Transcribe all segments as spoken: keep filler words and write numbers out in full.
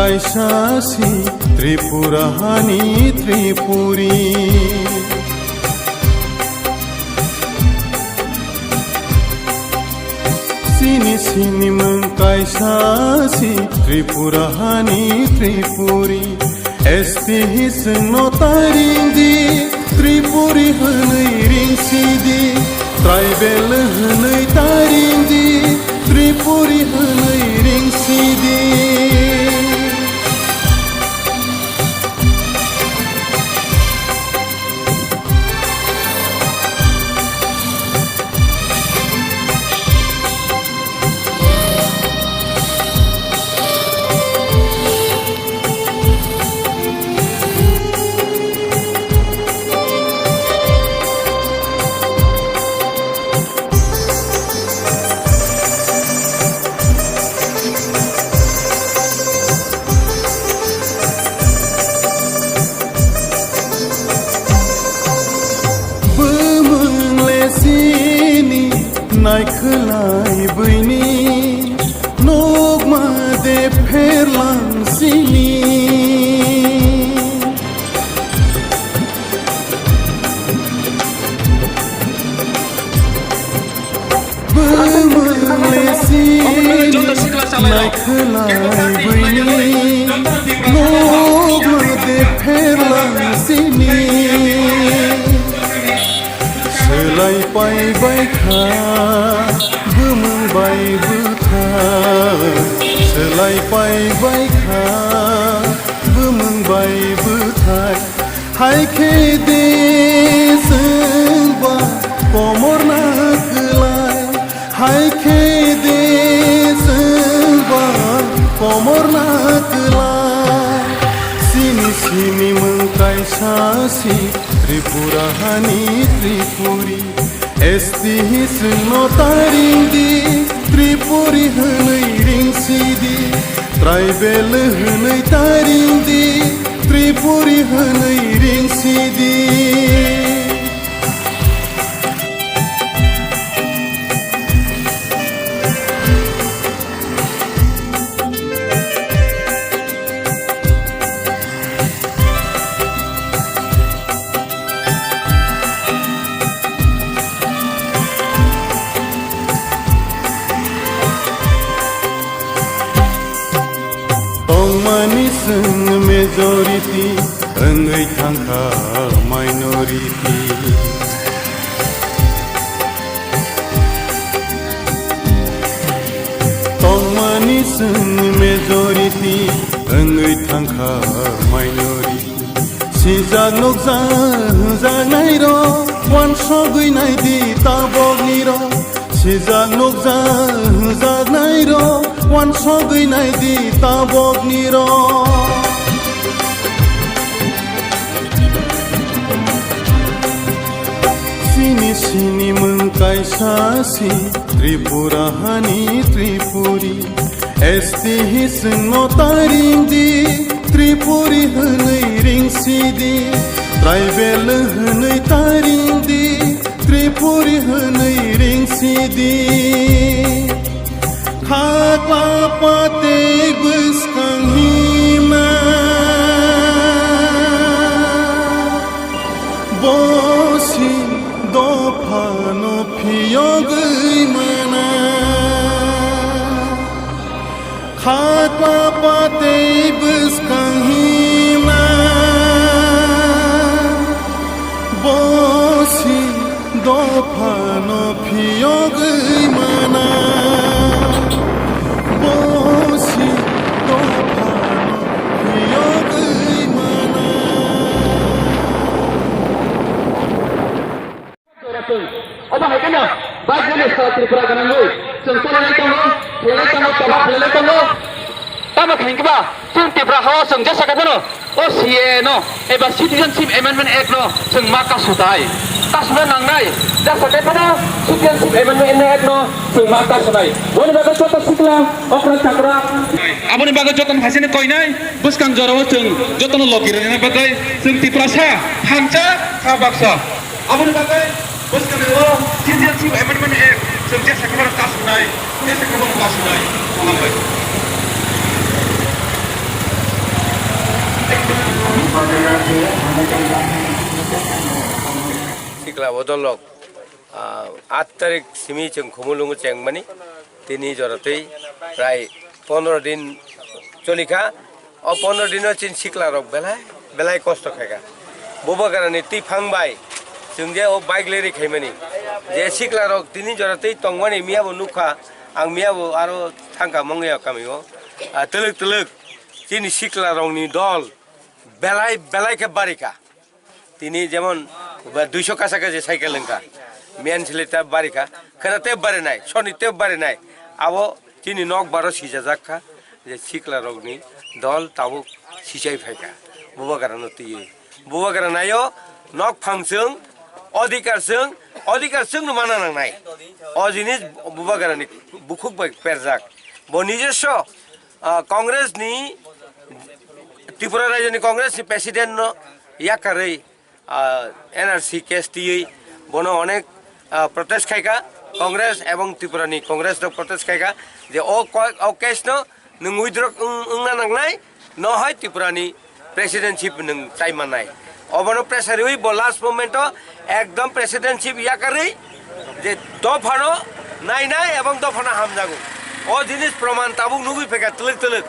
Kaisa si Tripura hani Tripuri. Sini sini mung kaisa si Tripura hani Tripuri. S T hi sungno taring di, Tripuri hwnwi ring si di. Tribal hwnwi taring di, Tripuri hwnwi ring si di. Bumung le sini naikhwlai buini, nukma de pherlang sini. Bumung le sini naikhwlai buini, nukma de pherlang sini. Swlai pai bai kha bumung bai bwthai, swlai pai bai kha bumung bai bwthai. Hai khe de chwng ba komor na kwlai, hai khe de chwng ba komor na kwlai. Sini sini mung kaisa si Tripura hani Tripuri. S T hi chwngno taring di, Tripuri hwnwi ring si di. Tribal hwnwi taring di, Tripuri hwnwi ring si di. Tongmani chwng majority, wngwi thangkha minority. Tongmani chwng majority, wngwi thangkha minority. Sijak nukjak hwnjaknairok, wansugwi naidi taboknirok. Sijak nukjak hwnjaknairok, wansugwi naidi taboknirok. Sini sini mung kaisa si Tripura hani Tripuri. S T hi chwngno taring di, Tripuri hwnwi ring si di. Tribal hwnwi taring di, Tripuri hwnwi ring si di. Khakla patwi bwskang hima, bosi dophano phiyogwi mana. Khakla patwi bwskang hima, bosi dophano phiyogwi mana, bosi dophano phiyogwi mana. Obo hai kheno, bai jani sara Tripura ganangwi, chwng chwlai tongo, khlai tongo, tola khlai tongo. Tamo khaikhe ba, chwng Tripura hao chwng jesa khe phano, o C A A no, eba Citizenship Amendment Act no, chwng ma kasu tai. Kasuna nangnai, jesa khe phano, Citizenship Amendment Act no, chwng ma kasunai. Boni bagwi joto sikla, okra chakra. Aboni bagwi joto no haisini koinai, bwskang jorao chwng joto no logi rwna bagwi, chwng Tiprasa, thansa, ha baksa. Aboni bagwi bwskang o Citizenship Amendment Act chwng jesa khe phano kasunai, jesa khe phano kasunai. Hambai. Sikla bodol rok, ah, aat tarik simi chwng Khumulwngo chengmani, tini joratwi prai pondro din cholikha. O pondro dino chini sikla rok belai belai kosto khaikha. Bubagrani twi phang bai chwng je o bike leri khaimani, je sikla rok tini joratwi tongmani miyabo nukha, ang miyabo aro thangkha Mongya kamio. Ah, twlwk twlwk chini sikla rokni dol belai belai khe barikha. Tini jemon ba duiso kasa kasa cycle wngkha, miyan sili ta barikha, khena te barinai, soni te barinai, abo chini nok baro sijajak kha, je sikla rokni dol tabuk sichai phaikha, Bubagrano twiwi. Bubagra naio, nok phang chwng, odhikar chwng, odhikar chwngno mana nangnai. O jinis Bubagrani bukhuk bai perjak. Bo nijoswo, ah, Congress ni, Tripura rajyoni Congress ni president no yakarwi, ah, N R C case twiwi bono onek, ah, protest khaikha Congress ebong Tripura ni Congress rok protest khaikha je o ko-, o case no nwng withdraw wng-, wngna nangnai, no hai Tripura ni presidency nwng tai mannai. Obono pressure rwi bo last moment o ekdom presidency yakarwi je dophano nainai ebong dophano hamjago. O jinis proman tabuk nugwi phaikha twlwk twlwk.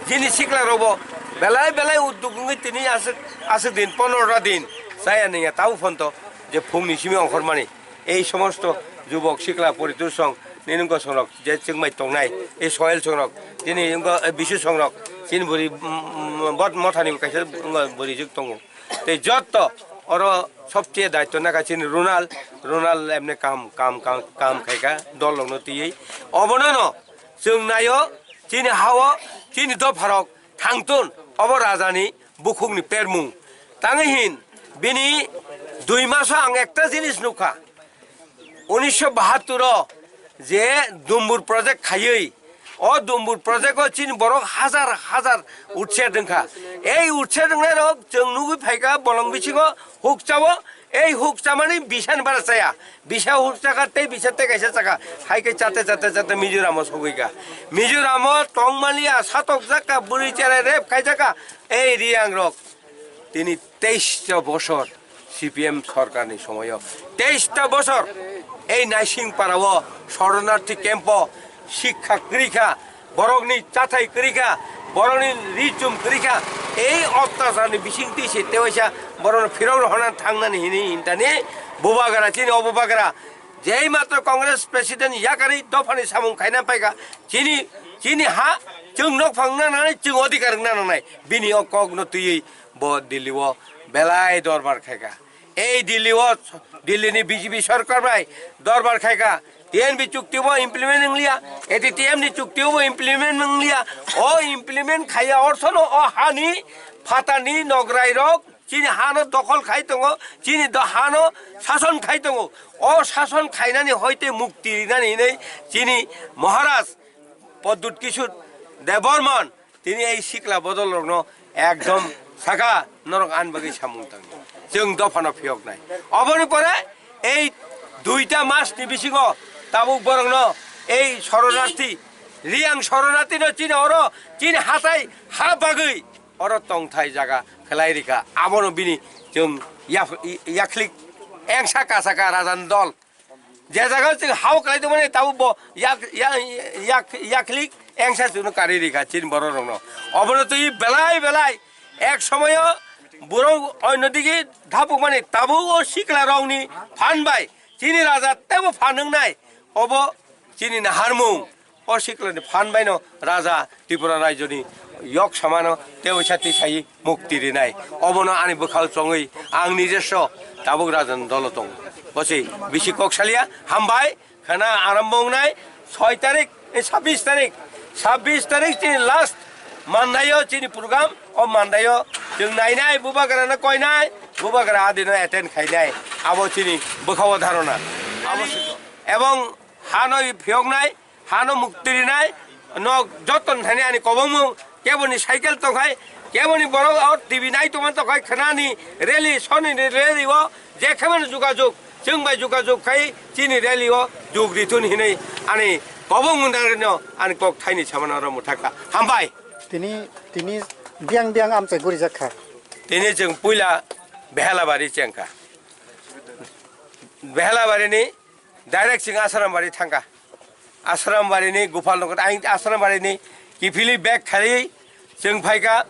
Jini sikla rokbo belai belai udduk wngwi tini aswk, aswk din pondro ta din chaya nungya tabuk phonto je phungni simi ongkhormani. Ei somosto jubok sikla poritur song, ninung gosong rok je chwngmai tongnai, ei soil song rok, chini wngkha, eh, bisu song rok, chini bwrwi, mm, mm, bot mothani kaisa wngkha bwrwi jwk tongo. Tei jotto oro sobcheye daitto naka chini Runal, Runal emne kam, kam, kam, kam khaika dol rokno twiwi. Obono no chwng naio chini hao, chini dopharok thangtun obo rajani bukhukni permung. Tangwi hin bini dui maso ang ekta jinis nukha. Unisho bahattur o je Dumbur project khaiwi, o Dumbur project o chini borok hajar hajar utse dwngkha. Ei utse dwngnai rok chwng nugwi phaikha bolong bisingo huk chao, ei huk chamani bisa ni bara chaya. Bisa huk chakha tei bisa tei kaisa chakha. Hai khe chate chate chate Mizoram o sogwi kha. Mizoram o tongmani a satok jakha, bwrwi cherai rep khai jakha. Ei Riyang rok tini teis ta bosor C P M sorkar ni somoyo, teis ta bosor ei Naising para o shoronarthi camp o sikha kwrwi kha, borokni chathai kwrwi kha, borokni ri chum kwrwi kha, ei ottachar ni bising twi se tewaisa borokno phirok rohorna thangnani hini hintani bubagra chini o bubagra jei matro Congress president yakarwi dophani samung khaina paikha chini, chini ha chwng nok phang na nangnai, chwng odhikar wngna nangnai, bini o kok no twiwi bo Delhi o belai dorbar khaikha. Ei Delhi o, Delhi ni B J P sorkar bai dorbar khaikha. T N V chukti bo implement wnglia, A T T M ni chukti bo implement wnglia. O implement khaiya orsono o hani phatani nograi rok chini hano dokhol khai tongo, chini do-, hano sason khai tongo. O sason khainani hoite mukti rinani hinwi chini Maharaj Pradyut Kishore Debbarman tini ei sikla bodol rokno ekdom saka norok ani bagwi samung tang. Chwng dophano phiyoknai. Oboni pore ei duita mas ni bisingo tabuk borokno ei shoronarthi, Riyang shoronarthi no chini oro chini hatai ha bagwi oro tongthai jaga khlai rikha. Abono bini chwng yak-, yakhlik engsa kasaka rajan dol. Je jaga chwng hao kwlai tongmani tabuk bo yak, yak, yak, yaklik engsa chwngno karwi rikha chini borok rokno. Obono twi belai belai ek somoyo borok oino digi dhapukmani tabuk o sikla rokni phan bai chini raja teibo phan wngnai. Obo chini naharmung. O siklani phan baino raja Tripura rajyoni yok samano tei waisa tisai mukti rinai. Obono ani bwkhao chongwi ang nijeso tabuk rajani dolo tongo. Bosi bisi kok salia, hambai, khana arambo wngnai soi tarik, eh, sabbish tarik, sabbish tarik chini last mandaio chini program, o mandaio chwng nainai, bubagrano koinai, bubagra adino attend khainai, abo chini bwkhao dharona. Abo si-, ebong hano phiyoknai, hano mukti rinai, nok joton thani ani kobongmung, keboni cycle tongkhai, keboni borok o T V nai tongma tongkhai, khnani rally, sonini rally o, je khemani jugajug, chwng bai jugajug khai, chini rally o jug ritun hinwi ani kobongmung dang rino ani kok thaini samano oro muthakha. Hambai. Tini, tini biyang biyang amchai gurijak kha. Tini chwng puila Behelabari chengkha. Behelabarini direct chwng Asrambari thangkha. Asrambari ni Gopal Nagar, ang Asrambari ni kiphilwi bag khaiwi chwng phaikha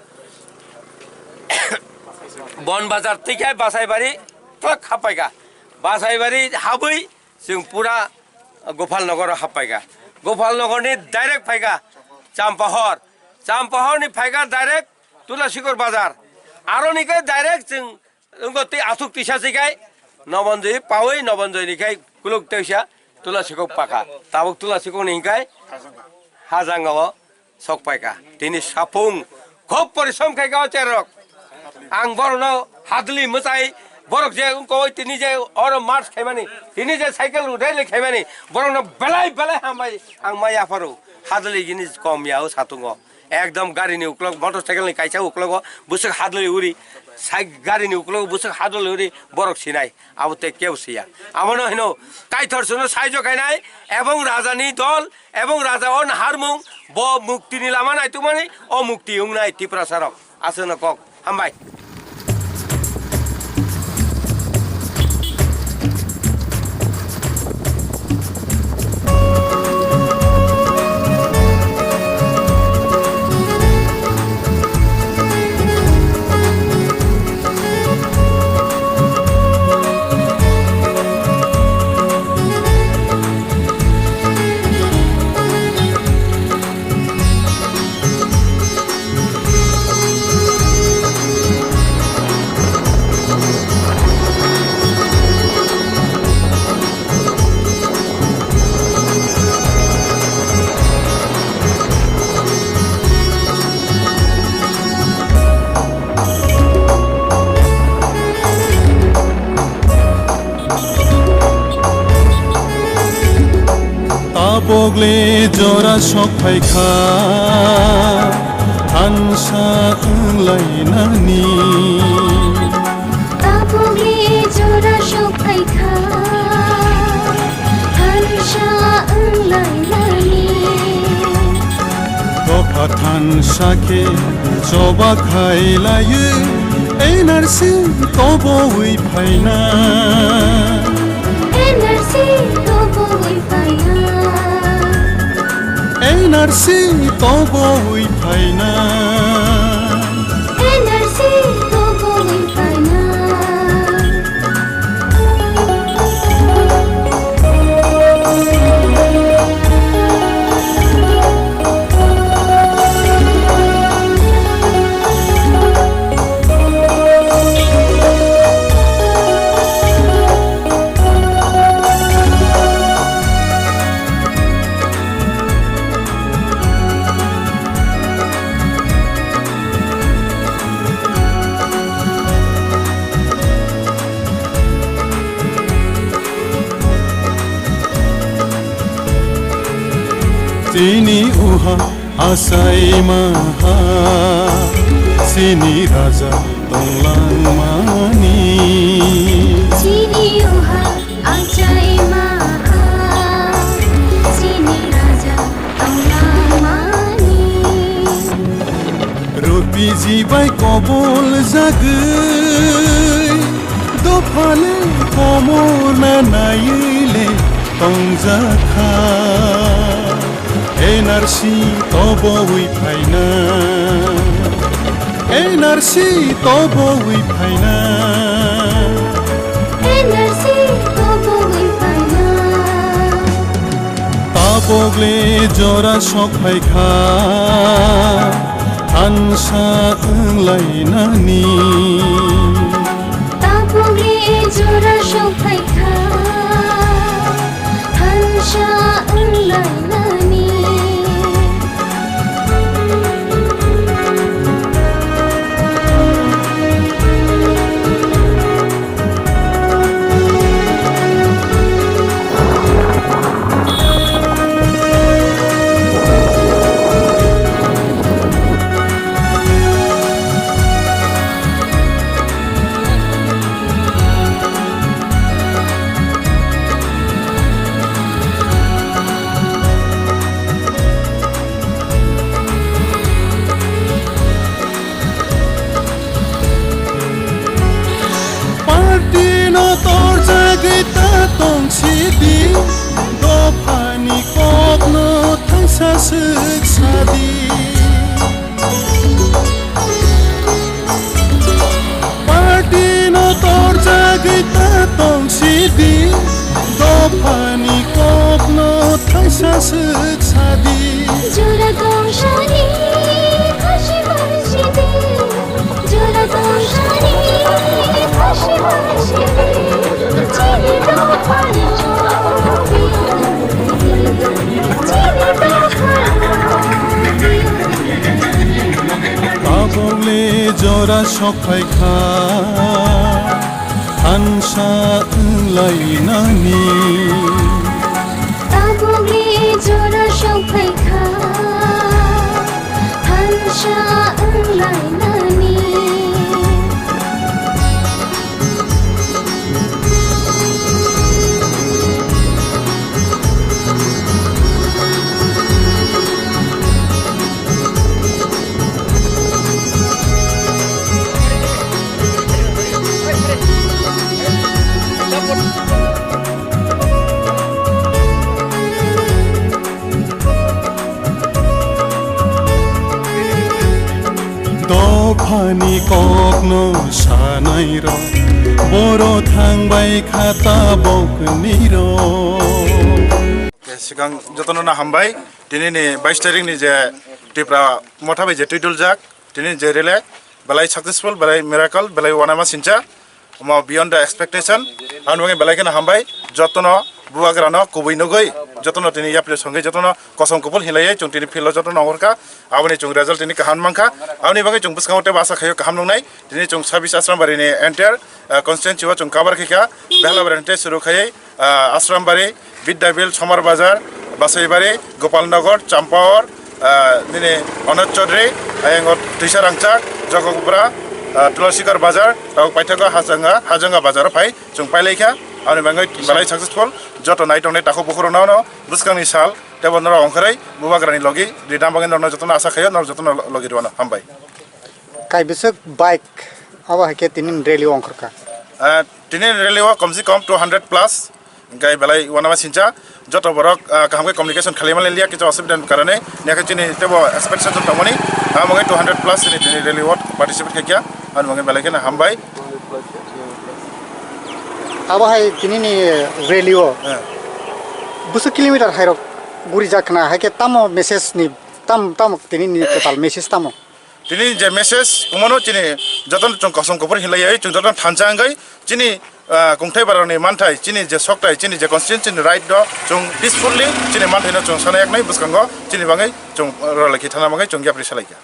Bon Bazar twikhai Basaibari twk happaikha. Basaibari habwi chwng pura Gopal Nagar o happaikha. Gopal Nagar ni direct phaikha Champahor. Champahor ni phaikha direct Tulasikor Bazar. Aroni khe direct chwng Wngkha tei aswk tisa se khai Nobanjoi pawi Nobanjoi ni khai kuluk teisa Tulasikok pakha. Tabuk Tulasikok ni hinkhe hajanga o sok paikha. Tini sapung khub porishrom khai kha o cherok. Ang borokno hadli mwchai borok je wngkha tini je oro march khaimani, tini je cycle rally khaimani borokno belai belai hambai ang mai yapharo. Hadli gini kom ya o satungo. Ekdom gari ni uklok, motorcycle ni kaisa uklogo bwswk hadlwi uri, sai gari ni uklogo bwswk hadlwi uri, borok sinai, abo tei kebo siya. Abono hino Kaitor chwngno saijo khainai, ebong raja ni dol, ebong raja o naharmung, bo mukti ni lama naitukmani, o mukti wngnai Tiprasa rok. Aswkno kok. Hambai. Tabukle jora sok phaikha, thansa wnglainani. Tabukle jora sok phaikha, thansa wnglainani. Dopha thansa khe choba khailaiwi, N R C tobowi phaina. N R C tobowi phaina. N R C tobowi phaina. N R C tobowi phaina. Chini uha achai maha, chini raja tonglang mani. Chini uha achai maha, chini raja tonglang mani. Rupiji bai kobol jagwi, dophale komor na naiwi le tongjakha. N R C tobowi phaina, N R C tobowi phaina, N R C tobowi phaina. Tabukle jora sok phaikha, thansa wnglainani. Tabukle jora sok phaikha, thansa wnglainani. Ta tong sidi, dophani kokno thaisa swk sadi. Jora tong sani, phashi man sidi. Jora tong sani, phashi man sidi. Chini dophani, chini dophani. Tabokle jora sok phaikha. Thansa wnglainani. Tabukni jora sokphaikha, thansa wnglainani. Dophani kokno sanai rok, boro thangbai kha tabokni rok. Sikang jotono no hambai, tini ni bais tarik ni je Tipra motha bai je twi duljak, tini je rally belai successful, belai miracle, belai uanaima sincha, omo beyond the expectation. Aboni bagwi belai kheno hambai, jotono bubagrano kubui nugwi, jotono tini yapri songwi, jotono kosom kubul hinlaiwi chwng tini field o jotono ongkhorkha, aboni chwng result tini kaham mankha, aboni bagwi chwng bwskango teibo asa khaio kaham nuknai, tini chwng sabis Asrambari ni entire, ah, constituency o chwng cover khaikha, Behlabaran tei suru khaiwi, ah, Asrambari, Bidyabil, Somar Bazar, Basaibari, Gopalnagar, Champaor, ah, nini Anoj Chaudhary, ayang o Twisa Rangchak, Jogokpura, ah, Tulsikar Bazar, tabuk paithago Hajanga, Hajanga Bazar o phai chwng pailaikha, aboni bagwi belai successful, joto nai tongnai takhuk bukhuk rokno bwskangni sal teibo norok ongkhorwi bubagrani logi rinani bagwi norokno jotono asa khaio, norok jotono logi rwano hambai. Kaibwswk bike abo hai khe tini rally o ongkhorkha. Ah, tini rally o kom se kom two hundred plus, hingke belai uanaima sincha, joto borok, ah, kaham khe communication khlai manliya, kisa osubida ni karone, niyakhe chini teibo expectation tongmani, ah, mungwi two hundred plus chini tini rally o participate khaikha, ani mungwi belai kheno hambai. Abo hai tini ni rally o Eh. Bwswk kilometer hai rok gurijak khna, hai khe tamo message ni, tam, tamo tini ni kwtal message tamo? Tini je message, umano chini jotono chwng kosom kuphur hinlaiwi, chwng jotono thansa wngwi, chini, ah, kungthai barani manthai, chini je sokthai, chini je constituency ni right do, chwng peacefully chini manthaino chwng sana yaknai bwskango, chini bagwi chwng, ah, rwlai khe thana bagwi chwng yapri salaikha.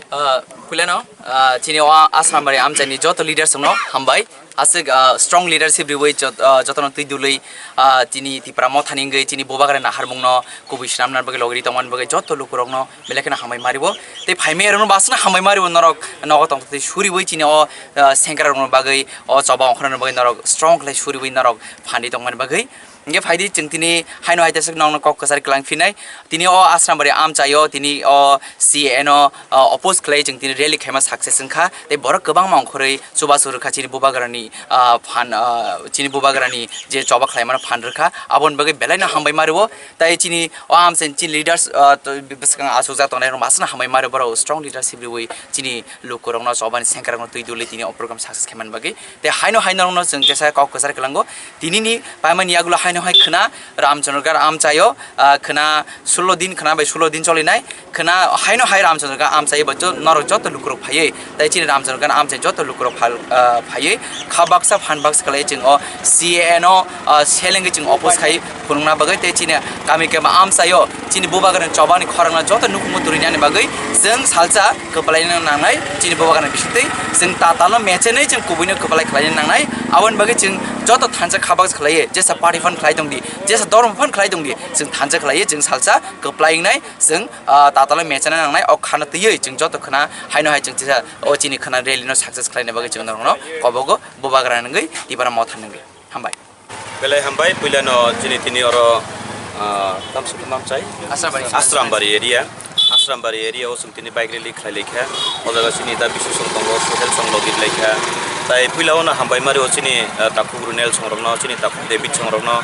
Ah, puilano, ah, chini o Asrambari amchaini joto leaders rokno hambai. Aswk, ah, strong leadership riwi jot-, ah, jotono twi dului, ah, chini Tipra mothani wngwi chini bubagrani naharmungno kubui swnamna bagwi logiri tongmani bagwi joto lukurokno belai kheno hambai maribo. Tei phaimaya rokno bo aswkno hambai maribo norok nogo tongtwi suriwi chini o, ah, sengkrak rokno bagwi o choba ongkhorna bagwi norok strong khlai suriwi norok phandi tongmani bagwi. Hingke phaidi chwng tini haino hai teisa nokno kok kwchar kwlang phinai. Tini o Asrambari amchaio tini o C A A no, o, oppose khlai chwng tini rally khaima success wngkha. Tei borok kwbangma ongkhorwi chubachu rwkha chini bubagrani, ah, phan, ah, chini bubagrani je choba khlaimano phan rwkha. Aboni bagwi belaino hambai mario. Tai chini o amchaini chini leaders, ah, to, bwskang achukjak tongnai rok masano hambai mario, borok strong leadership riwi chini lukurokno chobani sengkrakno twi duli tini o program success khaimani bagwi. Tei haino hai norokno chwng teisa kok kwchar kwlango. Tinini paimani yagulo haino hai khwna Ramchandra Gar amchaio, ah, khwna sullo din, khwna bai sullo din cholinai. Khwna haino hai Ramchandra Gar amchaio bo jo-, norok joto lukurok phaiwi. Tei chini Ramchandra Gar amchai joto lukurok phal-, ah, phaiwi. Kha baksa phan baksa khlai chwng o C A A no, ah, selengwi chwng oppose khai phunukna bagwi tei chini kami kema amchaio chini bubagrani chobani khorangno joto nukhungo turinani bagwi chwng salsa kwplaina nangnai chini bubagrani bisingtwi chwng tatalno mechenwi chwng kubuino kwplai khlaina nangnai. Aboni bagwi chwng joto thansa khabak khlaiwi jesa party phan khlai tongdi, jesa dormo phan khlai tongdi, chwng thansa khlaiwi chwng salsa kwplai wngnai chwng, ah, tatalno mechena nangnai. O khana twiwi chwng joto khwna haino hai chwng chisa o chini khwna rally no success khlaina bagwi chwng norokno kobogo bubagrani wngwi Tipra motha nungwi. Hambai. Belai hambai, puilano chini tini oro, ah, tamsukma amchai? Asrambari. Asrambari area. Asrambari area o chwng tini bike rally khlai laikha. O jaga chini da bisu song tongo, Sohel song logi laikha. Tai puila o no hambai mari o chini, ah, takhuk Runel song rokno, chini takhuk David song rokno.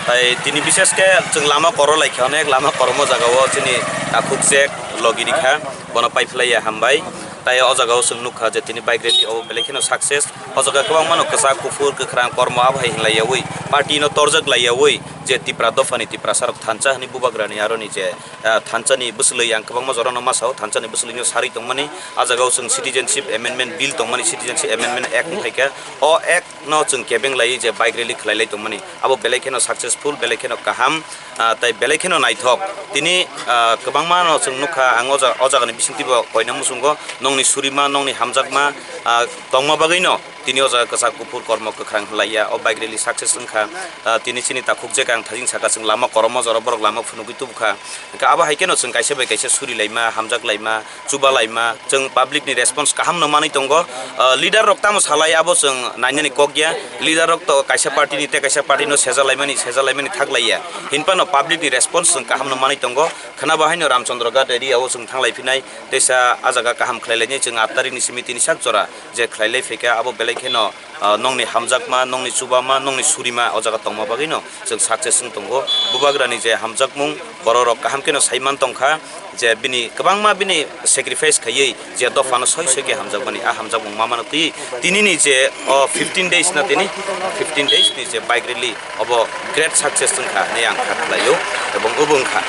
Tai tini bishesh khe chwng lama koro laikha, onek lama koromo jaga o chini takhuk Jack logi rikha. Bono pai phlaiya hambai. Tai o jaga o chwng nukha je tini bike rally o belai kheno success. O jaga kwbangma no kwchak, kuphur, kwkhrang kormo abo hai hinlai yaui, party no torjak lai yaui je Tipra dophani Tiprasa rok thansa hwnwi bubagrani aroni je, ah, thansani bwswlwi ang kwbangma jora no masa o, thansani bwswlwi no sarwi tongmani. A jaga o chwng Citizenship Amendment Bill tongmani, Citizenship Amendment Act wngkha khe, o Act no chwng kebeng lai je bike rally khlai lai tongmani. Abo belai kheno successful, belai kheno kaham, ah, tai belai kheno naithok. Tini, ah, kwbangma no chwng nukha, ang o ja-, o jagani bisingtwi bo koina muchungo, nongni surima, nongni hamjakma, ah, tongma bagwi no tini o jaga kwchak kuphur kormo kwkhrang hinlaiya, o bike rally success wngkha. Ah, tini chini takhuk je khe ang thajing saka chwng lama kormo jora borok lama phunugwi tubukha. Hwnkhe abo hai kheno chwng kaisa bai kaisa suri laima, hamjak laima, chuba laima, chwng public ni response kaham no manwi tongo. Ah, leader rok tamo salai abo chwng nainani kok ya. Leader rok to kaisa party ni tei kaisa party no seja laimani, seja laimani thak laiya. Hinphano public ni response chwng kaham no manwi tongo. Khwna bo haino Ramchandra Ghat area o chwng thanglai phinai, teisa a jaga kaham khlai lainai chwng aat tarikh ni simi tini sak jora je khlai lai phaikha abo belai kheno, ah, nongni hamjakma, nongni chubama, nongni surima o jaga tongma bagwi no chwng success wng tongo. Bubagrani je hamjakmung borok rok kaham kheno sai man tongkha je bini kwbangma bini sacrifice khaiwi je dophano soi soi khe hamjakmani, a hamjakmung ma mano twi tinini je o fifteen days na tini fifteen days ni je bike rally obo great success wngkha hinwi ang kha khlaio ebong obo wngkha.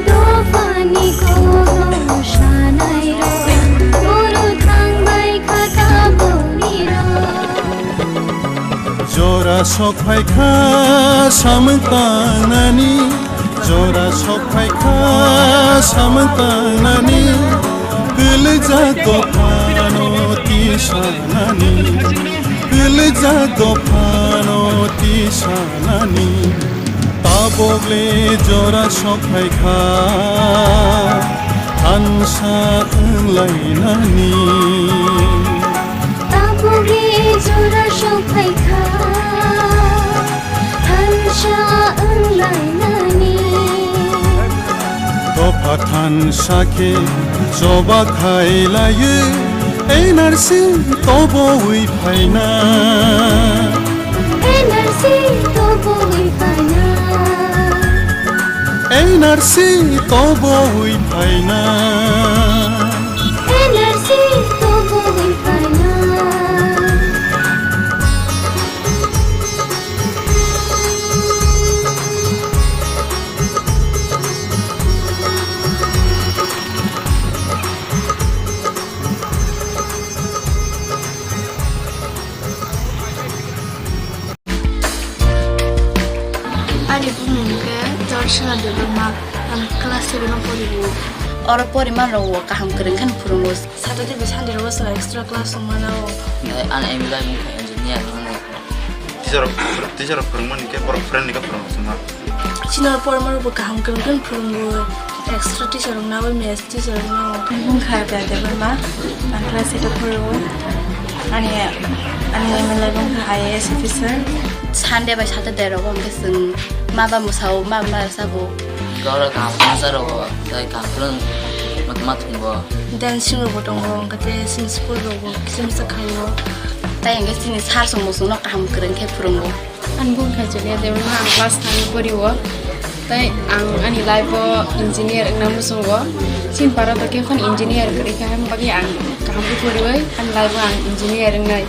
Dophani kotor sanai rok, guru thangbai kha taboni rok. Jora sok phai kha samung tangnani, jora sok phai kha samung tangnani, kwlwijak dophano tisanani, kwlwijak dophano tisanani. Tabok le jora sok phai kha, thansa wng lainani. Tabok le jora sok phai kha, thansa wng lainani. Dopha thansa khe choba khai laiwi, N R C tobo wi phaina. N R C tobo wi phaina. N R C tobo wi phaina. N R C tobo wi phaina. Ani bumung khe Jorshana Debbarma, ang class seven o poribo. Oro poriman rok kaham kwrwng khe phwrwngo. Saturday bai Sunday rogo chwla extra class wngmano. Ani aim lai wngkha engineer wngmani. Teacher rok, teacher rok phwrwngmani khe borok friendly khe phwrwngo chwngma. Chini oro poriman rokbo kaham kwrwng khe phwrwngo. Extra teacher rok nangwi mess Teacher no wngkha Debbarma, ang class eight o phorio. Ani, ani aim lai wngkha I A S officer. Sunday bai Saturday rogo hwnkhe chwng ma ba mwsao, ma ba ma rwchapgo. Oro kaham khwnasa rogo, tei kaham khwlwng matma thwngbo. Dancing rogo tongo, hwnkhe tei chini school rogo kisa misa khaio. Tei hwnkhe chini sir chwng bo chwngno kaham kwrwng khe phwrwngo. Ani bung khe Julia Debbarma, ang class nine o pori o. Tei ang ani life o engineer wngna muchungo. Chini para to khe phano engineer kwrwi kha, haini bagwi ang kaham khe poriwi ani life o ang engineer wngnai.